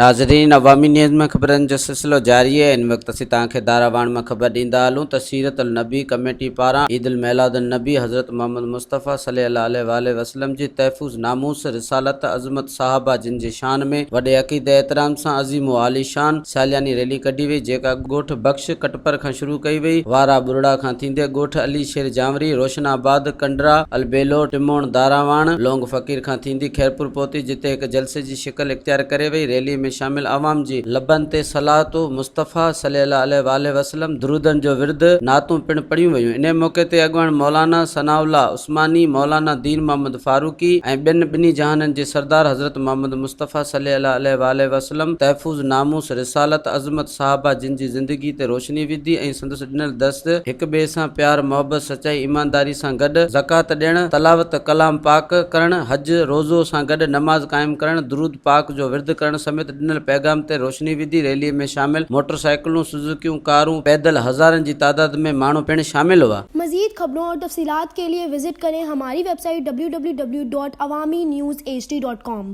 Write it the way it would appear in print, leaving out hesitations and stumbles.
ناظرين عوامي نيوز ۾ خبرن جو سلسلو جاري آهي ان وقت اسين توهان کي داراواڻ مان خبر ڏيندا هلون ته سيرت النبي ڪميٽي پاران عيد الميلاد النبي حضرت محمد مصطفيٰ صلي الله عليه واٰله وسلم جي تحفظ ناموس رسالت عظمت صحابه جن جي شان ۾ وڏي عقيدي احترام سان عظيم و عاليشان سالياني ريلي ڪڍي وئي جيڪا ڳوٺ بخش ڪٽپر کان شروع ڪئي وئي وارا ٻرڙا کان ٿيندي ڳوٺ علي شير جانوري روشن آباد ڪنڊرا البيلو ٽموڻ داراواڻ لونگ فقير کان ٿيندي خيرپور پهتي جتي هڪ جلسي جي شڪل اختيار ڪري وئي، ريلي ۾ شامل عوام جي لبن تي صلوة مصطفيٰ صلي الله عليه واٰله وسلم، درودن جو ورد، نعتون پڻ پڙهيون ويون. انهي موقعي تي اڳواڻ مولانا ثناء الله عثماني، مولانا دين محمد فاروقي ۽ ٻين ٻنهي جهانن جي سردار حضرت محمد مصطفيٰ صلي الله عليه واٰله وسلم، تحفظ ناموس رسالت، عظمت صحابه جن جي زندگي تي روشني وڌي ۽ سندس ڏنل درس هڪ ٻئي سان پيار محبت سچائي ايمانداري سان گڏ زڪوات ڏيڻ تلاوت ڪلام پاڪ ڪرڻ حج روزو سان گڏ نماز قائم ڪرڻ درود پاڪ جو ورد ڪرڻ سميت ڏنل پيغام تي روشني وڌي ريلي ۾ شامل موٽر سائيڪلون سوزوڪيون ڪارون پيدل هزارن جي تعداد ۾ ماڻهو پڻ شامل هئا. مزيد خبرون اور تفصيلات کے لئے وزٽ ڪرين ھماري web site www.awamiNewsHD.com.